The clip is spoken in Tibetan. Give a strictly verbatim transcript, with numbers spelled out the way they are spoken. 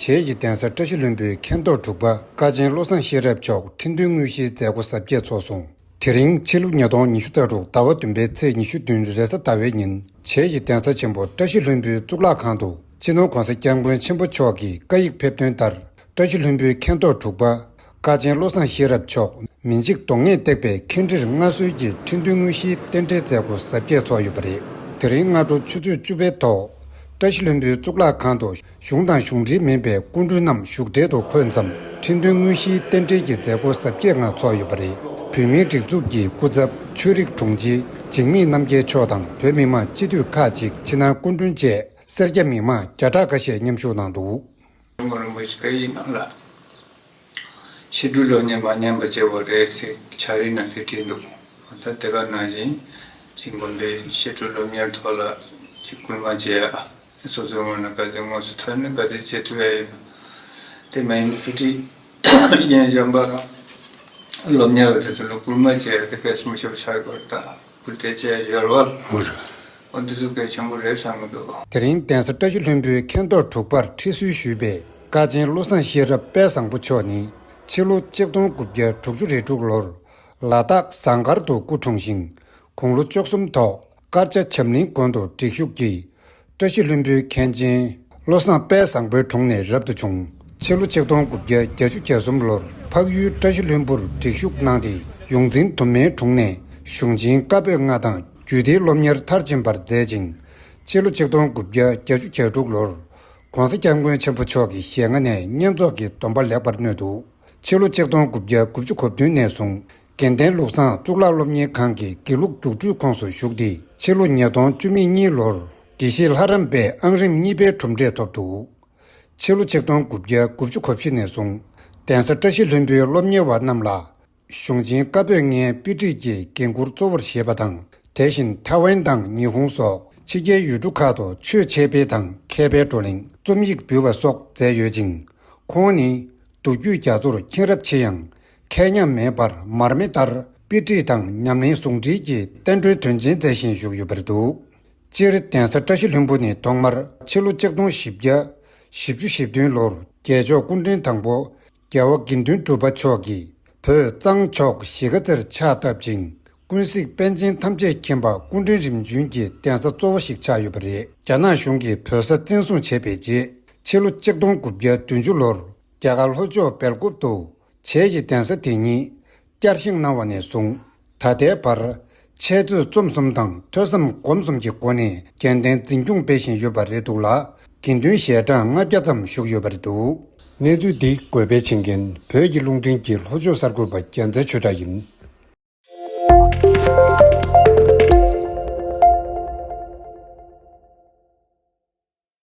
དེ་ཡི་གདན་ས་བཀྲ་ཤིས་ལྷུན་པོའི་མཁན་ཐོག་དྲུག་པ་བཀའ་ཆེན་བློ་བཟང་ཤེས་རབ་མཆོག་ཁྲི་འདོན་དངོས་གཞིའི་མཛད་སྒོ་གཟབ་རྒྱས་ཚོགས་སོང་། དེ་རིང་ཕྱི་ལོ་ཉིས་སྟོང་ཉི་ཤུ་རྩ་དྲུག་ཟླ་བ་བདུན་པའི་ཚེས་ཉི་ཤུ་བདུན་རེས་གཟའ་ཟླ་བའི་ཉིན་བྱེས་ཀྱི་གདན་ས་ཆེན་པོ་བཀྲ་ཤིས་ལྷུན་པོའི་གཙུག་ལག་ཁང་དུ་སྤྱི་ནོར་༧གོང་ས་༧སྐྱབས་མགོན་ཆེན་པོ་མཆོག་གི་བཀའ་ཡིག་ཕེབས་ཐོན་ལྟར། བཀྲ་ཤིས་ལྷུན་པོའི་མཁན་ཐོག་དྲུག་པ་བཀའ་ཆེན་བློ་བཟང་ཤེས་རབ་མཆོག་མི་འཇིགས་གདོང་ལྔས་བཏེགས་པའི་མཁན་ཁྲིར་མངའ་གསོལ་གྱི་ཁྲི་འདོན་དངོས་གཞིའི་རྟེན་འབྲེལ་མཛད་སྒོ་གཟབ་རྒྱས་ཚོགས་ཡོད་པ་རེད། དེ་རིང་སྔ་དྲོ་ཆུ་ཚོད་བཅུ་པའི་ཐོག་བཀྲ་ཤིས་ལྷུན་པོའི་གཙུག་ལག་ཁང་དུ་གཞུང་དང་གཞུང་འབྲེལ་མིན་པའི་སྐུ་མགྲོན་རྣམས་བཞུགས་གྲལ་དུ་འཁོད་མཚམས་ཁྲི་འདོན་དངོས་གཞིའི་རྟེན་འབྲེལ་གྱི་མཛད་སྒོ་གཟབ་རྒྱས་ངང་ཚོགས་ཡོད་པ་རེད། བོད་མིའི་སྒྲིག་འཛུགས་ཀྱི་སྐུ་ཚབ་ཆོས་རིག་དྲུང་ཆེ་འཇིགས་མེད་རྣམ་རྒྱལ་མཆོག་དང་བོད་མི་མང་སྤྱི་འཐུས་ཁག་ཅིག་ཕྱི་ནང་སྐུ་མགྲོན་བཅས་སེར་སྐྱ་མི་མང་བརྒྱ་ཕྲག་འགའ་ཤས་མཉམ་ཞུགས་གནང་འདུག། མགོན་རིན་པོ་ཆེ་བཀའ་ཡིག་ནང་ལ། བཤད་སྒྲུབ་སློབ་གཉེར་མ་ཉམས་པར་བྱེད་པ་རེད་ཟེར་འཆར་ཡིག་ནང་དེ་བྲིས་འདུག། ད་དེ་ག་ནང་བཞིན་ཅིག་དགོན་པའི་བཤད་སྒྲུབ་སློབ་གཉེར་ཐོག་ལ་ཅིག་སྐུལ་མ་བྱེད་ཡ། སོ་སོའི་ངོས་ནས་ག་ཚོད་དངོས་སུ་ཐོན་ནས་ག་ཚོད་བྱེད་ཐུབ་ཡ་ཡིན་ན། དེ་མ་ཡིན་པའི་ཁྲིད་རྒན་གཞོན་པ་དང་སློབ་གཉེར་བ་དེ་ཚོ་ལ་སྐུལ་མ་བྱེད་ཡ་དེ་གལ་ཆེན་པོ་ཞེ་པོ་ཆགས་ཡོད་པ་རེད་ད། ཁུལ་དེ་བཅས་ཡོད་རེད་བ། འོ་འདི་ཚོ་གལ་ཆེན་པོ་རེད་བསམ་གྱི་འདུག། དེ་རིང་གདན་ས་བཀྲ་ཤིས་ལྷུན་པོའི་མཁན་ཐོག་དྲུག་པར་ཁྲི་བསུས་ཞུས་པའི་བཀའ་ཆེན་བློ་བཟང་ཤེས་རབ་དཔལ་བཟང་པོ་མཆོག་ནི་ཕྱི་ལོ་ཆིག་སྟོང་དགུ་བརྒྱ་དྲུག་ཅུ་རེ་དྲུག་ལོར་ལ་དྭགས་ཟངས་དཀར་དུ་སྐུ་འཁྲུངས་ཤིང་། དགུང་ལོ་བཅུ་གསུམ་ཐོག་དཀར་ཆ་བྱམས་གླིང་དགོན་དུ་བསྒྲིགས་བཞུགས་ཀྱིས། བཀྲ་ཤིས་ལྷུན་པོའི་མཁན་ཆེན་བློ་བཟང་དཔལ་བཟང་པོའི་དྲུང་ནས་རབ་ཏུ་བྱུང་། ཕྱི་ལོ་ཆིག་སྟོང་དགུ་བརྒྱ་བརྒྱད་ཅུ་གྱ་གསུམ་ལོར་འཕགས་ཡུལ་བཀྲ་ཤིས་ལྷུན་པོར་བསྒྲིགས་བཞུགས་གནང་སྟེ། ཡོངས་འཛིན་དུ་མའི་དྲུང་ནས་གཞུང་ཆེན་བཀའ་པོད་ལྔ་དང་རྒྱུད་སྡེའི་སློབ་གཉེར་མཐར་ཕྱིན་པར་མཛད་ཅིང་། ཕྱི་ལོ་ཆིག་སྟོང་དགུ་བརྒྱ་བརྒྱད་ཅུ་གྱ་དྲུག་ལོར་༧གོང་ས་༧སྐྱབས་མགོན་ཆེན་པོ་མཆོག་གི་ཞལ་སྔ་ནས་བསྙེན་རྫོགས་ཀྱི་སྡོམ་པ་ལེགས་པར་མནོས་འདུག། ཕྱི་ལོ་ཆིག་སྟོང་དགུ་བརྒྱ་དགུ་བཅུ་གོ་བདུན་ནས་བཟུང་། དགེ་ལྡན་ལུགས་བཟང་གཙུག་ལག་སློབ་གཉེར་ཁང་གི་དགེ་ལུགས་རྒྱུགས་སྤྲོད་ཁོངས་སུ་ཞུགས་ཏེ། ཕྱི་ལོ་ཉིས་སྟོང་བཅུ་མེད་གཉིས་ལོར་དགེ་བཤེས་ལྷ་རམས་པའི་ཨང་རིམ་གཉིས་པའི་གྲུབ་འབྲས་ཐོབ་འདུག། ཕྱི་ལོ་ཆིག་སྟོང་དགུ་བརྒྱ་དགུ་བཅུ་གོ་བཞི་ནས་བཟུང་། གདན་ས་བཀྲ་ཤིས་ལྷུན་པོའི་སློབ་གཉེར་བ་རྣམས་ལ་གཞུང་ཆེན་བཀའ་པོད་ལྔའི་དཔེ་ཁྲིད་ཀྱི་འགན་འཁུར་གཙོ་བོར་བཞེས་པ་དང་། དེ་བཞིན་ཐའེ་ཝན་དང་ཉི་ཧོང་སོགས་ཕྱི་རྒྱལ་ཡུལ་གྲུ་ཁག་ཏུ་ཆོས་འཆད་སྤེལ་དང་མཁས་པའི་བགྲོ་གླེང་རྩོམ་ཡིག་འབུལ་བ་སོགས་མཛད་ཡོད་ཅིང་། ཁོང་ནི། མདོ་རྒྱུད་རྒྱ་མཚོར་མཁྱེན་རབ་ཆེ་ཡང་། མཁས་ཉམས་མེད་པར་མར་མེ་ལྟར་དཔེ་ཁྲིད་དང་ཉམས་ལེན་ཟུང་འབྲེལ་གྱིས་བསྟན་འགྲོའི་དོན་ཆེན་མཛད་བཞིན་བཞུགས་ཡོད་པ་རེད་འདུག། སྤྱིར་གདན་ས་བཀྲ་ཤིས་ལྷུན་པོ་ནི་ཐོག་མར་ཕྱི་ལོ་ཆིག་སྟོང་བཞི་བརྒྱ་བཞི་བཅུ་ཞེ་བདུན་ལོར་རྒྱལ་མཆོག་སྐུ་ཕྲེང་དང་པོ་རྒྱལ་བ་དགེ་འདུན་གྲུབ་པ་མཆོག་གིས་བོད་གཙང་ཕྱོགས་གཞིས་ཀ་རྩེར་ཕྱག་བཏབ་ཅིང་། ཀུན་གཟིགས་པཎ་ཆེན་ཐམས་ཅད་མཁྱེན་པ་སྐུ་ཕྲེང་རིམ་བྱོན་གྱི་གདན་ས་གཙོ་བོ་ཞིག་ཆགས་ཡོད་པ་རེད། རྒྱ་ནག་གཞུང་གིས་བོད་ས་བཙན་བཟུང་བྱས་པའི་རྗེས། ཕྱི་ལོ་ཆིག་སྟོང་དགུ་བརྒྱ་བདུན་ཅུ་ལོར་རྒྱ་གར་ལྷོ་ཕྱོགས་སྦེལ་ཀོབ་ཏུ་བྱེས་ཀྱི་གདན་ས་དེ་ཉིད་བསྐྱར་བཞེངས་གནང་བ་ནས་བཟུང་། ད་ལྟའི་བར་འཆད་རྩོད་རྩོམ་གསུམ་དང་ཐོས་བསམ་སྒོམ་གསུམ་གྱི་སྒོ་ནས་རྒྱུན་ལྡན་འཛིན་སྐྱོང་སྤེལ་བཞིན་ཡོད་པ་རེད་འདུག་ལ། དགེ་འདུན་ཞལ་གྲངས་ལྔ་བརྒྱ་ཙམ་བཞུགས་ཡོད་པ་རེད་འདུག། གནས་ཚུལ་འདི་འགོད་སྤེལ་བྱེད་མཁན་བོད་ཀྱི་རླུང་འཕྲིན་གྱི་ལྷོ་ཕྱོགས་གསར་འགོད་པ་རྒྱལ་མཚན་ཆོས་གྲགས་ཡིན།